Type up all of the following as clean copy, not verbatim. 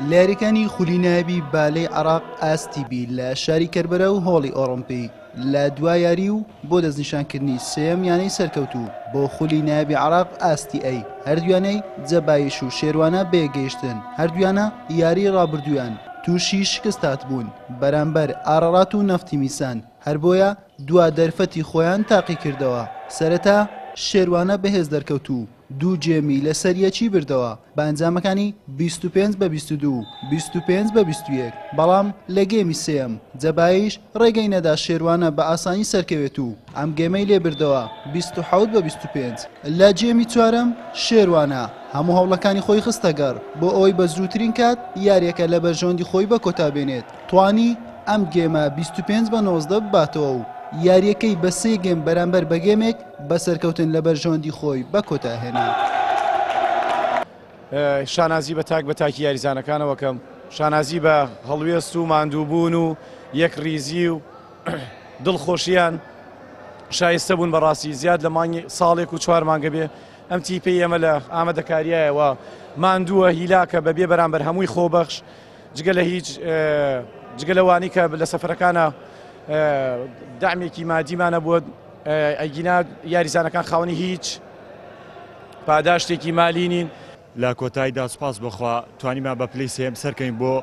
لە یاریەکانی خولی نایابی بالەی عێراق ئاستی بی لە شاری کەربەرە و هۆڵی ئۆڵۆمپی لە دوا یاری و بۆ دەستنیشانکردنی سێیەم یانەی سەرکەوتوو بۆ خولی نایابی عێراق ئاستی ئەی هەردوویانەی جەبایش و شێروانە بەیەکگەیشتن هەردوویانە یاری ڕابردوویان تووشی شکست هاتبوون بەرامبەر ئاڕاڕات و نەفتی میسان هەر بۆیە دوا دەرفەتی خۆیان تاقیکردەوە سەرەتا شێروانە بەهێز دەرکەوت و دوو گێمی لەسەر یەکی بردەوە بە ئەنجامەکانی 25 بە 22 و 25 بە 21، بەڵام لە گێمی سێیەم جەبایش ڕێگەی نەدا شێروانە بە ئاسانی سەرکەوێت و ئەم گێمەی لێ بردەوە 27 بە 25. لە گێمی چوارەم شێروانە هەموو هەوڵەکانی خۆی خستە گەڕ بۆ ئەوەی بە زووترین کات یارییەکە لە بەرژەوەندی خۆی بە کۆتا بێنێت، توانی ئەم گێمە 25 بە 19 بباتەوە و یارییەکەی بە سێ گێم بەرامبەر بە گێمێک بە سەرکەوتن لە بەرژەوەندی خۆی بە کۆتا هێنا. شانازی بە تاک بە تاکی یاریزانەکانەوە کەم، شانازی بە هەڵوێست و ماندووبوون و یەکڕیزی و دڵخۆشیان شایستە بوون بەڕاستی زیاد لە مانگی ساڵێک و چوار مانگە بێ ئەم تیپەی ئێمە لە ئامادەکاریایەوە ماندووە هیلاکە بە بێ بەرامبەر هەمووی خۆبەخش جگە لە هیچ جگە لەوانی کە لە سەفەرەکانە دامێکی مادیمانە بووە ئەگینا یاریزانەکان خاوەنی هیچ پاداشتێکی مالی نین. لە کۆتاییدا سوپاس بۆ خوا توانیمان بە پلەی سێیەم سەرکەوین بۆ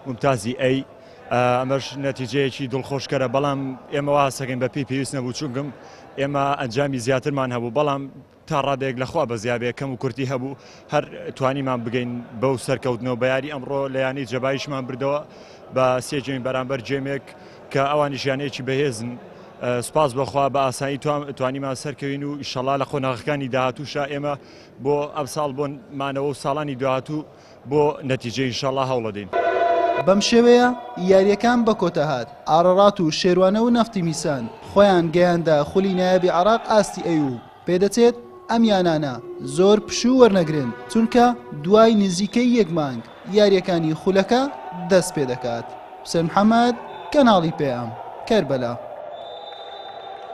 مومتازی ئەی، ئەمەش نەتیجەیەکی دڵخۆشکەرە، بەڵام ئێمە وا هەستەکەین بە پێی پێویست نەبوو، چونکم ئێمە ئەنجامی زیاترمان هەبوو، بەڵام تا ڕادەیەک لە خوا بەزیا بێ کەم و کورتی هەبوو هەر توانیمان بگەین بەو سەرکەوتنەوە بە یاری ئەمڕۆ لە یانەی جەبایشمان بردەوە بە سێ گێم بەرامبەر گێمێک کە ئەوانیش یانەیەکی بەهێزن سوپاس بەخوا بە ئاسانی توانیمان سەرکەوین و ئیشەڵا لە قۆناغەکانی داهاتووشا ئێمە بۆ ئەمساڵ بۆ مانەوە و ساڵانی داهاتوو بۆ نەتیجە ئینشەڵا هەوڵەدەین. بەم شێوەیە یارییەکان بە کۆتا هات، ئاڕاڕات و شێروانە و نەفتی میسان خۆیان گەیاندە خولی نایابی عێراق ئاستی ئەی و پێدەچێت ئەم یانانە زۆر پشوو وەرنەگرن، چونکە دوای نزیکەی یەک مانگ یارییەکانی خولەکە دەستپێدەکات. حوسێن محەمەد، کەناڵی پەیام، کەربەلا.